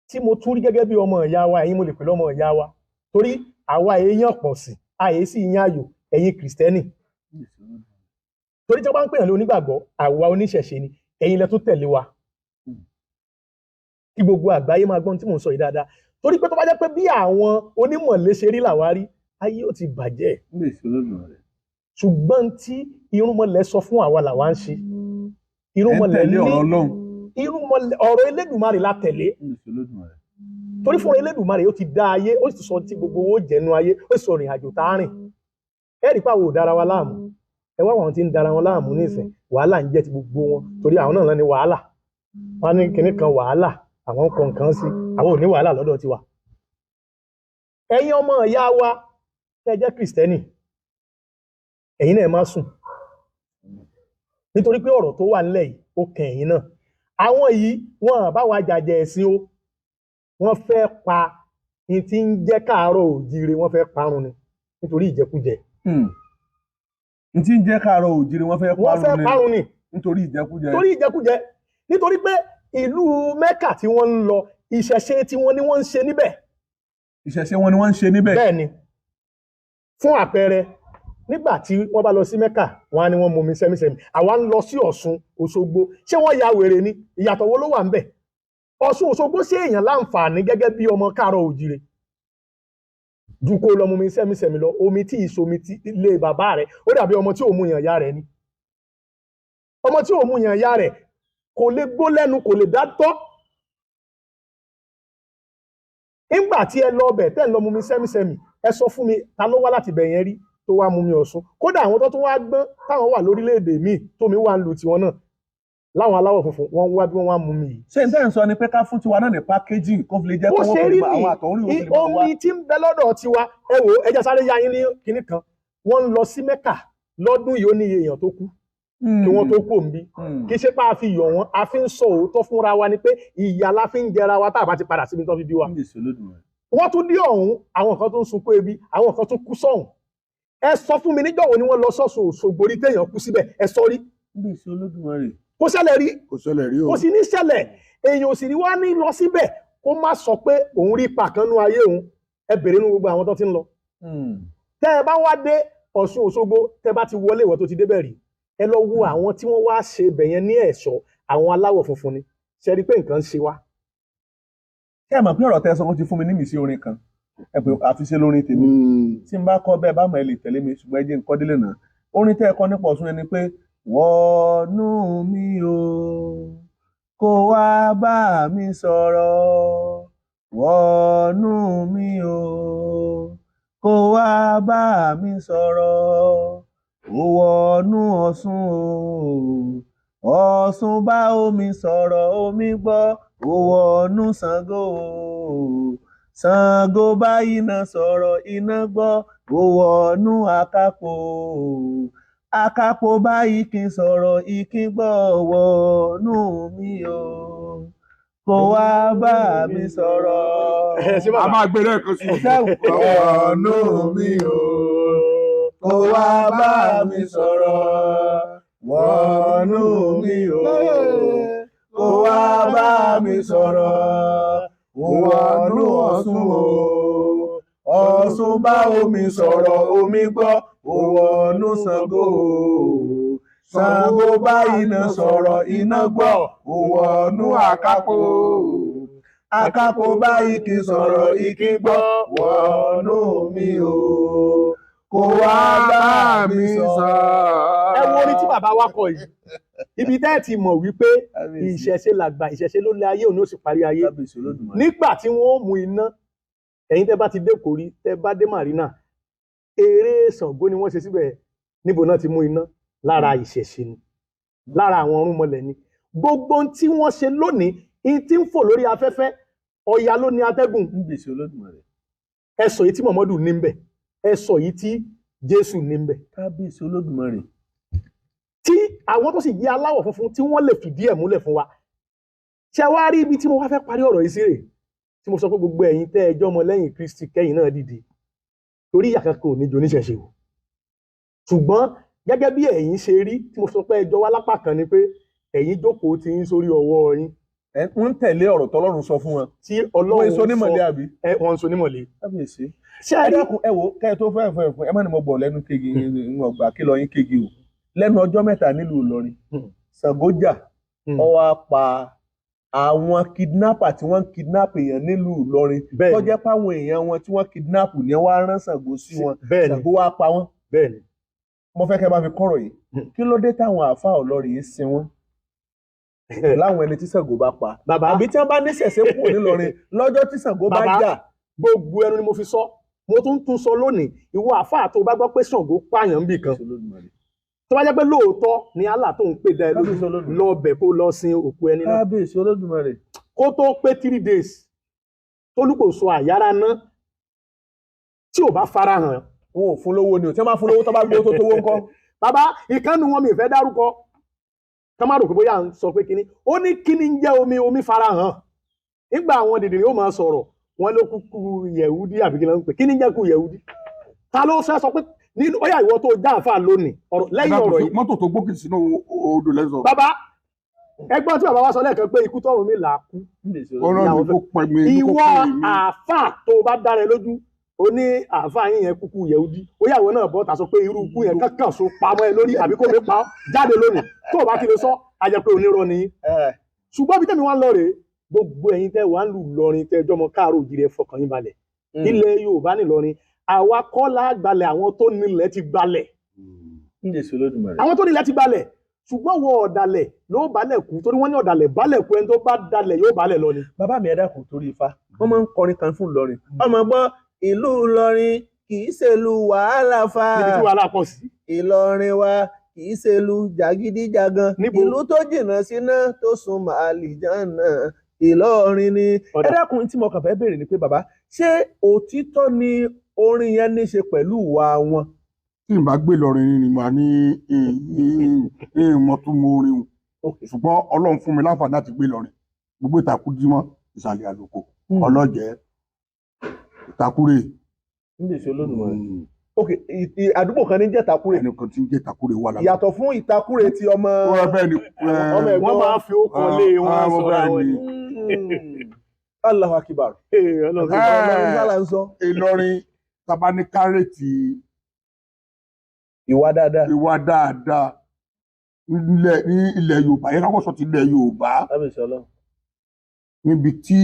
tí mo tún rí gẹ́gẹ́ bí ọmọ ìyá wa, ẹ̀yin mo lè pè lọ́mọ ìyá wa, torí àwa èèyàn pọ̀ sí, àyè sì yín ayò, ẹ̀yin kìrìsìtẹ́nì. Torí tí wọ́n bá ń pèèyàn lé onígbàgbọ́, àwa oníṣẹ̀ṣe ni, ẹ̀yin lẹ tún tẹ̀lé wa. Kí gbogbo àgbáyé máa gbọ́n tí mò ń sọ yìí dáadáa. Torí pé tó bá jẹ́ pé bí àwọn onímọ̀lé ṣe rí làwa rí, ayé ó ti bàjẹ́. Ṣùgbọ́n tí irúnmọlẹ̀ sọ fún àwa làwa ń ṣe. Irúnmọlẹ̀ ní irúnmọlẹ̀ ọ̀rọ̀ Elédùmarè la tẹ̀lé. Torí fún Elédùmarè ó ti dá ayé, ó sì sọ tí gbogbo owó jẹnu ayé, ó sì sọ ìrìn àjò tá a rìn. Ẹ rí pàwọ̀ ò dára wa láàmú. Ẹ wá àwọn tí ń dara wọn láàmú nísìn, wàhálà ń jẹ́ ti gbogbo wọn, torí àwọn náà ní wàhálà. Wọ́n ní kinní kan wàhálà, àwọn kan kan sí, àwọn ò ní wàhálà lọ́dọ̀ tiwa. Ẹ̀yin ọmọ ìyá wa tẹ́ jẹ́ Kìrìsìtẹ́nì, ẹ̀yin náà ẹ má sùn. Nítorí pé ọ̀rọ̀ tó wà nílẹ̀ yìí ó kan ẹ̀yin náà. Àwọn yìí wọ́n bá wa jàjẹ̀ ẹ̀sìn o. Wọ́n fẹ́ pa ní tí ń jẹ́ káàárọ̀ òjíire, wọ́n fẹ́ parun ni nítorí ìjẹkújẹ. Ní tí ń jẹ́ káàárọ̀ òjíire wọ́n fẹ́ parun ni nítorí ìjẹkújẹ. Torí ìjẹkújẹ. Nítorí pé ìlú Mẹ́kà tí wọ́n ń lọ, ìṣẹ̀ṣe tí wọ́n ní wọ́n ń ṣe níbẹ̀. Ìṣẹ̀ṣe wọn ni wọ́n ń ṣe níbẹ̀. Bẹ́ẹ̀ ni. Fún àpẹẹrẹ, nígbà tí wọ́n bá lọ sí Mẹ́kà, wọ́n á ní wọ́n mumi sẹ́mísẹ́mí. Àwa ń lọ sí Ọ̀ṣun Òṣogbo. Ṣé wọ́n ya wèrè ni? Ìyàtọ̀ wo ló wà ńbẹ̀? Ọ̀ṣun Òṣogbo ṣe èèyàn láǹfààní gẹ́gẹ́ bí ọmọ káàárọ̀ òjíire. Ju kó lọ mumi sẹ́mísẹ́mí lọ, omi tí ìsomi tí ilé bàbá rẹ̀, ó dàbí ọmọ tí ò mú yàn ya rẹ̀ ni. Ọmọ tí ò mú yàn ya rẹ̀ kò lè gbó lẹ́nu, kò lè dátọ́. Nígbà tí ẹ lọ ọbẹ̀ tẹ́ ń lọ mumi sẹ́mísẹ́mí, ẹ sọ fún mi ta ló wá láti bẹ̀ yẹn rí tó wá mumi Ọ̀ṣun. Kódà àwọn tó tún wá gbọ́n táwọn wà lórílẹ̀‐èdè míì tómi wà ń lu tiwọn náà láwọn aláwọ̀ funfun wọ́n wá bí wọ́n wá mumi yìí. Ṣé n tẹ́ ń sọ ni pé ká fún tiwa náà ní pákéjì kó fi lè jẹ́ Bó kó ṣe wọ́n rí fi àwọn ni àtọ̀húnrìn òfin lè máa wá. omi tí ń bẹ lọ́dọ̀ tiwa, ẹ wò ó, ẹ jẹ́ sáré ya yín ní kinní kan. Wọ́n ń lọ sí Mẹ́kà, Lọ́dún yìí ó ní iye èèyàn tó kú kí wọ́n tó kú òǹbí. Kì í ṣe pé a fi yọ̀ wọ́n, a fi ń sọ òótọ́ fúnra wa ni pé ìyà la fi ń jẹra wa tá a bá ti padà síbi tó fi bí wa. Wọ́n tún dé ọ̀hún, àwọn kan tó ń sunkún ebi, àwọn kan tó kú sọ̀hún. Ẹ sọ fún mi níjọ́ wo ni wọ́n lọ sọ́sùn Òṣogbo rí téèyàn kú síbẹ̀? Ẹ sọ rí. Kò ṣẹlẹ̀ rí. Kò ṣẹlẹ̀ rí o. Kò sì ní ṣẹlẹ̀. Èèyàn ò sì ní wá ní lọ síbẹ̀ kó má sọ pé òun rí ipa kan nú ayé òun. Ẹ bèrè nínú gbogbo àwọn tó ti ń lọ. Tẹ́ ẹ bá wá dé Ọ̀ṣun Òṣogbo, tẹ́ bá ti wọlé ìwọ tó ti débẹ̀ rí, ẹ lọ wo àwọn tí wọ́n wá ṣe ibẹ̀ yẹn ní ẹ̀ṣọ́, àwọn aláwọ̀ funfun ni. Ṣe rí pé nǹkan ń ṣe wá. Ṣé ẹ mọ̀ pé ọ̀rọ̀ tẹ́ sọ wọ́n ti fún mi ní mísí orin kan, ẹ pé àfiṣe lórin tèmi tí n bá kọ́ bẹ́ẹ̀ bá mọ̀ ẹ lè tẹ̀lé mi, ṣùgbọ́n ẹ jẹ́ n kọ́ délé náà. Orin tẹ́ ẹ kọ́ nípa Ọ̀ṣun yẹn ni pé wọnú mi o, kó wá bá mi sọ̀rọ̀, wọnú mi o, kó wá bá mi sọ̀rọ̀, ó wọnú Ọ̀ṣun o, Ọ̀ṣun bá omi sọ̀rọ̀ omi gbọ́, ó wọnú Ṣàngó o, Ṣàngó bá iná sọ̀rọ̀ iná gbọ́, ó wọnú Àkápò o, Àkápò bá ìkín sọ̀rọ̀ ìkín gbọ́, wọnú mi o, kó wá bá mi sọ̀rọ̀. A máa gbé lẹ́ẹ̀kan sí i. Wọnú mi o, kó wá bá mi sọ̀rọ̀, wọnú mi o, kó wá bá mi sọ̀rọ̀, wọnú Ọ̀ṣun o, Ọ̀ṣun bá omi sọ̀rọ̀ omi gbọ́, wọnú Ṣàngó o, Ṣàngó bá iná sọ̀rọ̀ iná gbọ́, wọnú Àkápò, Àkápò bá ìkín sọ̀rọ̀ ìkín gbọ́, wọnú mi o, kó wá bá mi sọ̀rọ̀. Ẹ wo orin tí bàbá wa kọ yìí, ibi tẹ́ ẹ ti mọ̀ wípé ìṣẹ̀ṣe làgbà, ìṣẹ̀ṣe ló lé ayé, òun ó sì parí ayé. Nígbà tí wọ́n mú iná, ẹ̀yin tẹ́ bá ti dé Kòrí, tẹ́ bá dé Marina, eré Ṣàngó ni wọ́n ṣe síbẹ̀. Níbo náà ti mú iná? Lára ìṣẹ̀ṣe ni, lára àwọn ọ̀rúnmọlẹ̀ ni. Gbogbo ohun tí wọ́n ṣe lónìí, ihun tí ń fò lórí afẹ́fẹ́, Ọya ló ní atẹ́gùn. Ẹ sọ yìí tí Mọ̀mọ́dù ní ń bẹ̀, ẹ sọ yìí tí Jésù ní ń bẹ̀. Kábíyèsí Olódùmarè. Tí àwọn tó sì jẹ́ aláwọ̀ funfun tí wọ́n lè fìdí ẹ̀ múlẹ̀ fún wa. Ṣé wá rí ibi tí mo wá fẹ́ parí ọ̀rọ̀ yìí sí rè, tí mo sọ pé gbogbo ẹ̀yin tẹ́ ẹjọ́ ọmọ lẹ́yìn Kristi kẹ́yìn náà dìde, torí ìyà kankan ò ní jo oníṣẹ̀ṣe o. Ṣùgbọ́n gẹ́gẹ́ bí ẹ̀yin ṣe rí, tí mo sọ pé ẹjọ́ wá lápá kan ni pé ẹ̀yin jókòó ti ń sórí ọwọ́ yín. Wọ́n ń tẹ̀lé ọ̀rọ̀ tọ́lọ́run sọ fún wọn. Tí Ọlọ́run sọ onímọ̀lé àbí. Wọ́n ń sọ onímọ̀lé. Kábíyèsí. Ṣé ẹ dákun, ẹ wò kẹ́ ẹ tó fẹ́ fẹ́ fún ẹ má ní mo bọ̀ lẹ́nu kégi, ń ọgbà kí lọ yín kégi o. Lẹ́nu ọjọ́ mẹ́ta nílùú Ìlọrin, Ṣàngó jà, ó wá pa àwọn kidnapper tí wọ́n kidnap èèyàn nílùú Ìlọrin, tó jẹ́ páwọn èèyàn wọn tí wọ́n kidnap ní wọ́n á rán Ṣàngó sí wọn, Ṣàngó wá pa wọ́n. Mo fẹ́ kẹ́ bá fi kọ́rọ̀ yìí, kí ló dé táwọn àáfàá Ìlọrin yìí sin wọ́n láwọn ẹni tí Ṣàngó bá pa? Àbí tí wọ́n bá níṣẹ̀ṣe kúrò nílọrin lọ́jọ́ tí Ṣàngó bá jà? Gbogbo ẹnu ni mo fi sọ, mo tún tún sọ lónìí, ìwọ àáfàá tó bá gbọ́ pé Ṣàngó pààyàn níbì kan, tó bá jẹ́ pé lóòótọ́ ni Allah tó ń pè dá ẹ lójú, lọ bẹ̀ kó lọ sin òkú ẹni náà. Kábíyèsí Olódùmarè. Kó tó pé 3 days tólúkòso àyára ná, tí ò bá farahàn. Wọn ò fún lówó ni o, tí wọ́n bá fún lówó tó bá gbówó tó tówó ńkọ́. Bàbá ìkànnì wọn mi fẹ́ dárúkọ, ká má rò pé bóyá à ń sọ pé kíní ó ní kíní ń jẹ́ omi, omi farahàn. Nígbà àwọn dìdìrín ó máa sọ̀rọ̀, wọn ló kúkú Yẹ̀wúdí àbí kí ló ń pè, kíní ń jẹ́ kú Yẹ̀wúdí? Ta ló fẹ́ sọ pé nínú ọyà ìwọ tó já àáfàá lónìí ọ̀rọ̀ lẹ́yìn ọ̀rọ̀ yìí. Mọ́tò tó gbókè sínú odò lẹ́sọ̀. Bàbá ẹgbọ́n tí bàbá wa sọ lẹ́ẹ̀kan pé ikú tọ̀run mi là á kú. Ọlọ́run kò pẹ̀ mí. Ìwọ àáfàá tó bá dára ẹ lójú, ó ní àáfàá yín yẹn kúkú Yẹ̀wúdí, ó yàwó náà bọ́ ta sọ pé irú ikú yẹn kankan so pamọ́ ẹ lórí àbí kò ní pa ọ́ jáde lónìí, tó o bá ti lè sọ a jẹ́ pé onírọ́ ni. Ṣùgbọ́n bí tẹ̀mí wá ń lọ rèé, gbogbo ẹ̀yin tẹ́ wà ń lù lọrin tẹ́ jọmọ káàárọ̀ òjìrì, ẹ fọkàn yín balẹ̀. Ilẹ̀ Yorùbá nìlọrin, àwa kọ́ la gbalẹ̀, àwọn tó nílẹ̀ ti gbalẹ̀. Àwọn tó nílẹ̀ ti gbalẹ̀, ṣùgbọ́n wọ ọ̀dàlẹ̀ ló balẹ̀ kú, torí wọ́n ní ọ̀dàlẹ̀ balẹ̀ kú, ẹni tó bá dalẹ̀ yóò balẹ̀ lọ ni. Bàbá mi ẹ dákun, torí Ifá, wọ́n máa ń kọrin kan fún Ìlọrin. Ọmọ gbọ́, ìlú Ìlọrin kì í ṣèlú wàhálà fa. Níbi tí wàhálà pọ̀ sí. Ìlọrin wa kì í ṣèlú jàgídíjàgan. Ìlú tó jìnnà síná tó sún màálìjánà, Ìlọrin ni. Ẹ dákun, tí mo kàn fẹ́ béèrè ni pé bàbá, ṣé òtítọ́ ni orin yẹn ní ṣe pẹ̀lú ìwà wọn? Tí n bá gbé Ìlọrin ni màá ní ìmọ̀ tó mọ orin o, ṣùgbọ́n Ọlọ́run fún mi láǹfààní láti gbé Ìlọrin. Gbogbo Ìtakùjímọ́, ìsàlẹ̀ àlùkò, ọlọ́jẹ́, Ìtakùrè. Kábíyèsí Olódùmarè. Ok, àdúgbò kan ní jẹ́ Ìtakùrè. Ẹnìkan tí ń jẹ́ Ìtakùrè wà lábẹ́. Yàtọ̀ fún Ìtakùrè ti ọmọ. Bẹ́ẹ̀ ni. Ọmọ ẹ̀gbọ́n. Wọ́n máa fi ókọ lé wọn sọ̀rọ̀ àwọn ni. Allahu Akbar. Ọlọ́run ń sọ. Ìlọrin taba ní kárètì. Ìwà dáadáa. Ìwà dáadáa ní ilẹ̀ Yorùbá yẹn, kákọ́ sọ ti ilẹ̀ Yorùbá. Níbi tí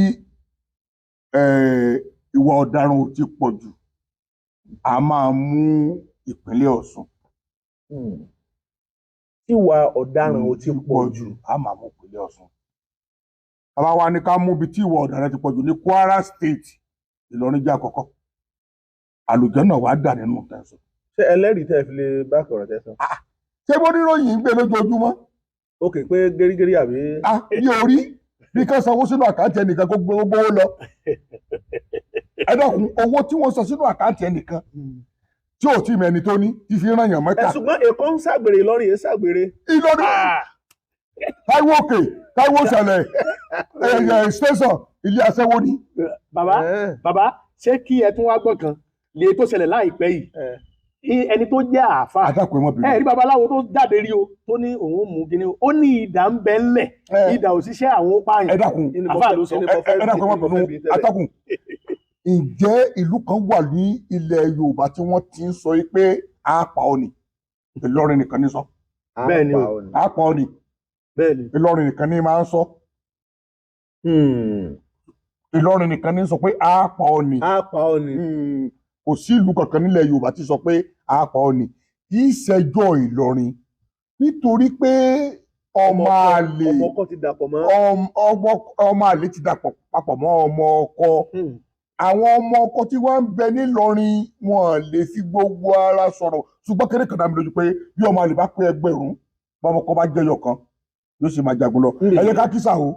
ìwà ọ̀daràn ò ti pọ̀ jù, a máa mú ìpínlẹ̀ Ọ̀ṣun. Ìwà ọ̀daràn ò ti pọ̀ jù, a máa mú ìpínlẹ̀ Ọ̀ṣun. Bàbá wa ní ká mú ibi tí ìwà ọ̀daràn ti pọ̀ jù ní Kwara State, Ìlọrin jẹ́ àkọ́kọ́. Àlùjànnà wàá dà nínú tẹ̀sán. Ṣé ẹlẹ́rìí tẹ́ fi lè bá kọ̀rọ̀ tẹ̀sán? Ṣé bó níròyìn ń gbé lójoojúmọ́? Ok, pé gẹ́rígẹ́rí àbí. Bí orí bí ká sanwó sínú àkáǹtì ẹnìkan kó gbowó lọ. Ẹ dákun, owó tí wọ́n san sínú àkáǹtì ẹnìkan tí ò tí mẹ́ni tó ní ti fi ràn yàn mẹ́ta. Ṣùgbọ́n Èkó ń ṣàgbèrè, Ìlọrin yìí ṣàgbèrè. Ìlọrin Táíwò òkè, Táíwò ìsàlẹ̀, station, ilé aṣẹ́wó ni. Bàbá bàbá, ṣé kí ẹ tún wá gbọ́ kan lè tó ṣẹlẹ̀ láìpẹ́ yìí? Ẹni tó jẹ́ àáfà ẹ rí babaláwo tó jáde rí o, tó ní òun mú kíní, ó ní idà ń bẹ ńlẹ̀, idà òṣìṣẹ́ àwọn ó pààyàn. Ẹ dákun, àáfà ló sọ. Ẹ dákun, ẹ má bínú atọ́kùn. Ǹjẹ́ ìlú kan wà ní ilẹ̀ Yorùbá tí wọ́n ti ń sọ pé àápa ọ ni? Ìlọrin nìkan ní sọ. Bẹ́ẹ̀ ni o, àápa ọ ni. Ìlọrin nìkan ní máa ń sọ. Ìlọrin nìkan ní sọ pé àápa ọ ni. Àápa ọ ni. Kò sí ìlú kankan nílẹ̀ Yorùbá tí sọ pé àápa ọ ni. Kì í ṣẹjọ́ Ìlọrin, nítorí pé ọmọ àlè ọmọ àlè ti dàpọ̀ papọ̀ mọ́ ọmọ ọkọ. Àwọn ọmọ ọkọ tí wọ́n ń bẹ nílọrin wọn lè fi gbogbo ara sọ̀rọ̀, ṣùgbọ́n kéré kan dá mi lójú pé bí ọmọ àlè bá pé ẹgbẹ̀rún, bọ́mọ ọkọ bá jẹyọ kan yóò sì máa jagun lọ. Ẹ jẹ́ ká kí Ṣàhó,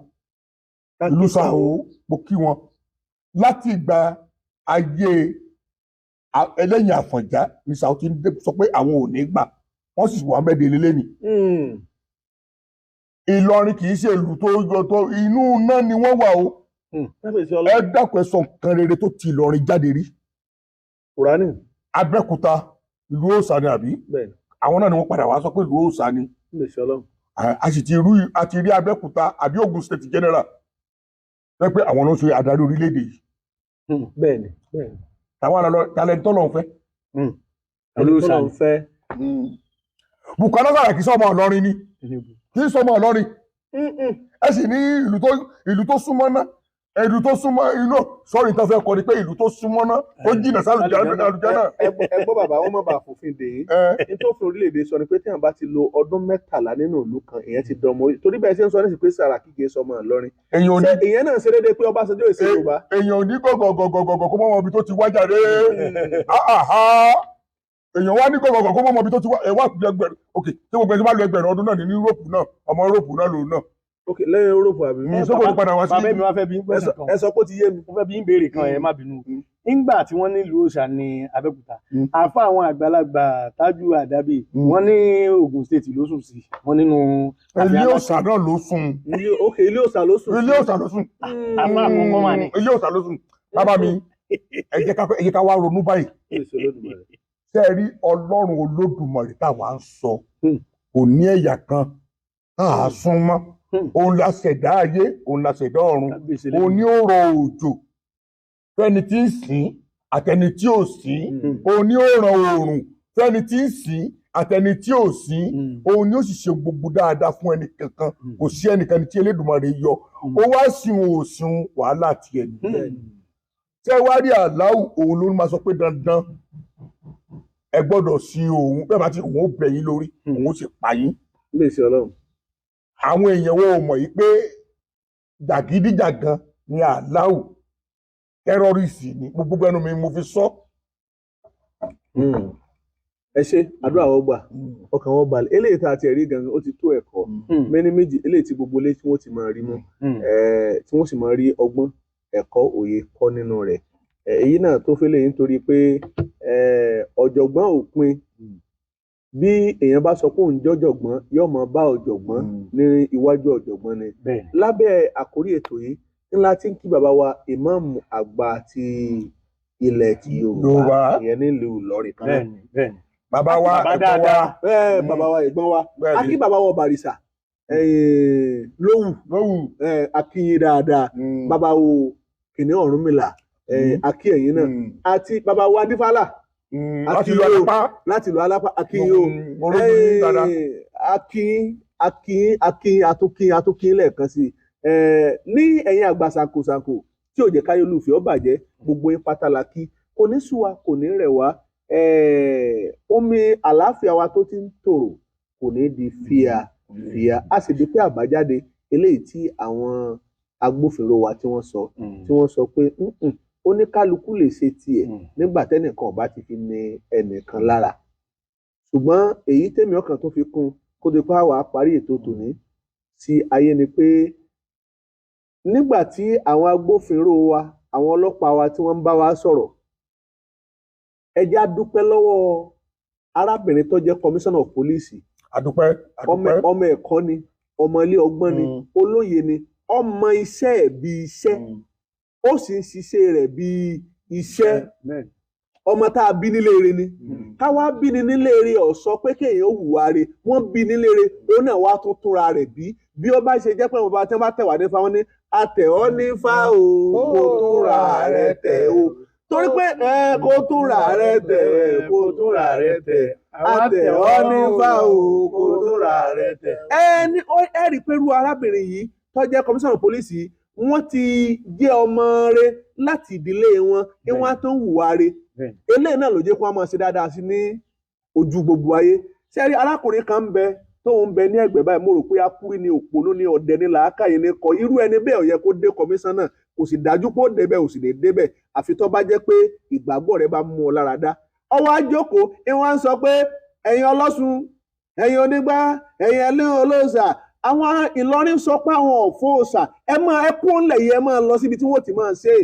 ìlú Ṣàhó, mo kí wọn láti ìgbà ayé ẹlẹ́yìn Àfọ̀njá ní Ṣàhó ti ń sọ pé àwọn ò ní gbà, wọ́n sì wà mẹ́ẹ̀dẹ̀ lélẹ́ni. Ìlọrin kì í ṣe ìlú tó yọ tó inú náà ni wọ́n wà o. Ẹ dákun, ẹ sọ nǹkan rere tó ti Ìlọrin jáde rí. Kùránì. Abẹ́òkúta ìlú òòṣà ni àbí? Àwọn náà ni wọ́n padà wá sọ pé ìlú òòṣà ni. A sì ti rí Abẹ́òkúta àbí Ògùn State General rẹ pé àwọn ló ń ṣe adarí orílẹ̀-èdè yìí. Bẹ́ẹ̀ni bẹ́ẹ̀ni. Táwọn àlọ́ talẹ́ntọ́ lọ́n fẹ́. Olóòṣà ń fẹ́. Bùkọ́lá Sàràkí sọmọ Ìlọrin ni, kì í sọmọ Ìlọrin. Ẹ sì ní ìlú tó súnmọ́ náà, ìlú tó súnmọ́ inú sọ́ọ̀rì tó fẹ́ kọ́ ni pé ìlú tó súnmọ́ náà ó jìnnà sálùjánà. Ẹ gbọ́ bàbá, wọn má bàa fòfin dè é. Ní tó fi orílẹ̀-èdè sọ ni pé tí àwọn bá ti lo ọdún 13 nínú ìlú kan, ìyẹn ti dánmọ́ orí. Torí bẹ́ẹ̀ ṣe ń sọ ní sí pé Sàràkí kì í sọmọ Ìlọrin. Ṣé ìyẹn náà ṣe déédéé pé Ọbásanjọ́ ìṣe Yorùbá? Èèyàn ò ní gọ̀gọ̀gọ̀gọ̀ kó mọ́ ibi tó ti wá jáde. Èèyàn wá ní gọ̀gọ̀gọ̀ kó mọ́ ibi tó ti wá. Ẹ wá ẹgbẹ̀rún, ok, tí gbogbo ẹni bá lo ẹgbẹ̀rún ọdún náà ní Yúróòpù náà, ọmọ Yúróòpù náà lòun náà. Ok, lẹ́yìn Europe àbí. Sọ́kò ní padà wá sí. Bàbá mi wá fẹ́ bí pẹ́sẹ̀ kan. Ẹ sọ pé ó ti yé mi. Mo fẹ́ bí ń béèrè kan, ẹ má bínú. Nígbà tí wọ́n nílùú òòṣà ní Abẹ́òkúta, àfa àwọn àgbàlagbà Tájù Àdábì, wọ́n ní Ògùn State ló sùn sí, wọ́n nínú. Ilé òòṣà náà ló sùn. Ok, ilé òòṣà ló sùn. Ilé òòṣà ló sùn. Àfa àkọ́kọ́ mà ní. Ilé òòṣà ló sùn. Bàbá mi, ẹ jẹ́ ká wá ronú báyìí. Ṣé ẹ rí Ọlọ́run Olódùmarè táwa ń sọ? Kò ní ẹ̀yà kan tá a sún mọ́. Òun la ṣẹ̀dá ayé, òun la ṣẹ̀dá ọ̀run, òun ní ó rọ òjò fẹ́ni tí ń sìn àtẹni tí ò sìn, òun ní ó ràn oòrùn fẹ́ni tí ń sìn àtẹni tí ò sìn, òun ní ó sì ṣe gbogbo dáadáa fún ẹnì kankan. Kò sí ẹnìkan tí Elédùmarè yọ, ó wá sìn òsìn wàhálà tiẹ̀ nìyẹn. Ṣé wá rí Àláù, òun ló máa sọ pé dandan ẹ gbọ́dọ̀ sin òun, bẹ́ẹ̀ bá ti òun ó bẹ̀ yín lórí, òun ó sì pa yín. Àwọn èèyàn wo mọ̀ yìí pé jàgídíjàgan ni Àláù, tẹ́rọ́rìsì ni, gbogbo ẹnu mi mo fi sọ. Ẹ ṣe àdúrà wọn gbà, ọkàn wọn balẹ̀. Eléyìí tá a ti rí gangan ó ti tó ẹ̀kọ́ mẹ́ni méjì, eléyìí tí gbogbo ilé tí wọ́n ti máa rí mú, tí wọ́n sì máa rí ọgbọ́n ẹ̀kọ́ òye kọ́ nínú rẹ̀. Èyí náà tó fẹ́lẹ̀ yìí nítorí pé ọ̀jọ̀gbọ́n òpin Bí èèyàn bá sọ pé òun jọ́jọ̀gbọ́n, yóò máa bá ọ̀jọ̀gbọ́n ní iwájú ọ̀jọ̀gbọ́n ni. Lábẹ́ àkórí ètò yìí ńlá tí ń kí bàbá wa ìmáàmù àgbà ti ilẹ̀ ti Yorùbá, ìyẹn nílùú Ìlọrin kan náà. Bàbá wa ẹ̀gbọ́n wa. Bàbá wa ẹ̀gbọ́n wa. A kí bàbá wa Bàrìsà Lówù, a kí yín dáadáa. Bàbá wo Kìnìún Ọ̀rúnmìlà, a kí ẹ̀yin náà. Àti bàbá wa Adífálà láti ìlú Alápá, láti ìlú Alápá, a kí yín o. A kí a kí a kí atúnkí atúnkí lẹ́ẹ̀kan sí i. Ní ẹ̀yin àgbà ṣàǹkóṣàǹkó tí ò jẹ́ káyọ̀ olùfẹ́ ó bàjẹ́, gbogbo yín pátá la kí. Kò ní sú wa, kò ní rẹ̀ wá. Omi àlàáfíà wa tó ti ń tòrò kò ní di fíà fíà. A sì dúpẹ́ àbájáde eléyìí tí àwọn agbófinró wa tí wọ́n sọ, tí wọ́n sọ pé oníkálukú lè ṣe tiẹ̀ nígbà tẹ́nìkan ọba ti fi ní ẹnìkan lára. Ṣùgbọ́n èyí tèmi ọkàn tó fi kún kó di pa wàá parí ètò tòní sí ayé ni pé nígbà tí àwọn agbófinró wa, àwọn ọlọ́pàá wa tí wọ́n ń bá wa sọ̀rọ̀, ẹ jẹ́ á dúpẹ́ lọ́wọ́ arábìnrin tó jẹ́ commissioner of police. Adúpẹ́, adúpẹ́. Ọmọ ẹ̀kọ́ ni, ọmọ ilé ọgbọ́n ni, olóye ni, ọmọ iṣẹ́ ẹ̀ bí iṣẹ́, ó sì ń ṣiṣẹ́ rẹ̀ bí iṣẹ́. Ọmọ tá a bí nílé re ni. Káwá bí ni nílé re ó sọ pé kéèyàn hùwà re, wọ́n bí nílé re, òun náà wá tún túnra rẹ̀ bí. Bí ó bá ṣe jẹ́ pé bàbá tí wọ́n bá tẹ̀ wá nífa, wọ́n ní atẹ̀ ọ́ nífa o, kó túnra rẹ̀ tẹ̀ o. Torí pé kó túnra rẹ̀ tẹ̀, kó túnra rẹ̀ tẹ̀, atẹ̀ ọ́ nífa o, kó túnra rẹ̀ tẹ̀. Ẹ rí i pé irú arábìnrin yìí tó jẹ́ kọmíṣánná pólísì, wọ́n ti jẹ́ ọmọ rẹ̀ láti ìdílé wọn kí wọ́n á tó ń hùwà rẹ̀. Eléyìí náà ló jẹ́ kó wọ́n máa ṣe dáadáa sí ní ojú gbogbo ayé. Ṣé rí arákùnrin kan ń bẹ tóun ń bẹ ní ẹ̀gbẹ́ báyìí, mo rò pé akúrí ni, òpònú ni, ọ̀dẹ̀ ni, làákàyè ni kọ. Irú ẹni bẹ́ẹ̀ ò yẹ kó dé kọmíṣánná, kò sì dájú pé ó débẹ̀, ò sì lè débẹ̀, àfi tó bá jẹ́ pé ìgbàgbọ́ rẹ̀ bá mú ọ lára dá. Ọwọ́ àjókòó ni wọ́n ń sọ pé ẹ̀yin ọlọ́sùn, ẹ̀yin onígbá, ẹ̀yin ẹlẹ́hìn olóòṣà, àwọn Ìlọrin sọ pé àwọn ọ̀fọ́ òòṣà, ẹ máa ẹ kú ńlẹ̀ yìí, ẹ máa lọ síbi tí wọ́n ti máa ṣe.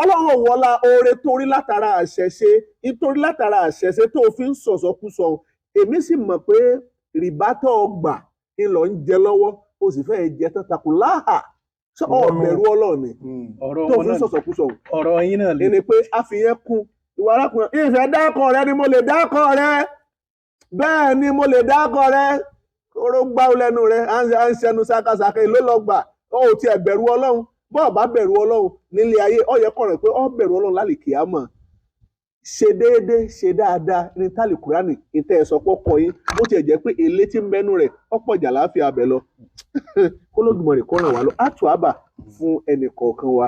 Ọlọ́run wọlá oore torí látara àṣẹṣe, nítorí látara àṣẹṣe tó fi ń sọ̀sọ́kúsọ. Èmi sì mọ̀ pé rìbá tó gbà ń lọ ń jẹ lọ́wọ́, ó sì fẹ́ jẹ tán takò láhà. Ṣé o bẹ̀rù Ọlọ́run ni tó fi ń sọ̀sọ̀kúsọ? Ọ̀rọ̀ yín náà lè ní pé a fi yẹn kún ìwà arákùnrin. Ìfẹ́ dákọ̀ rẹ ni mo lè dákọ̀ rẹ, bẹ́ẹ̀ ni mo lè dákọ̀ rẹ. Oró gbá ọ lẹ́nu rẹ, à ń ṣẹnu ṣakaṣaka, èló lọ gbà? Ó tiẹ̀ bẹ̀rù Ọlọ́run. Bọ́ọ̀ bá bẹ̀rù Ọlọ́run nílé ayé, ó yẹ kọ̀ rẹ̀ pé ó bẹ̀rù Ọlọ́run lálẹ́ kìámọ̀. Ṣe déédéé, ṣe dáadáa ní tálí Kúránì ìtẹ́ ẹ̀ sọpọ̀ kọ yín, bó tiẹ̀ jẹ́ pé èlé tí ń bẹ́nu rẹ̀ ọ̀pọ̀ jà láàfin abẹ lọ. K'Olódùmarè kó ràn wá lọ. Á tù ábà fún ẹnì kọ̀ọ̀kan wa.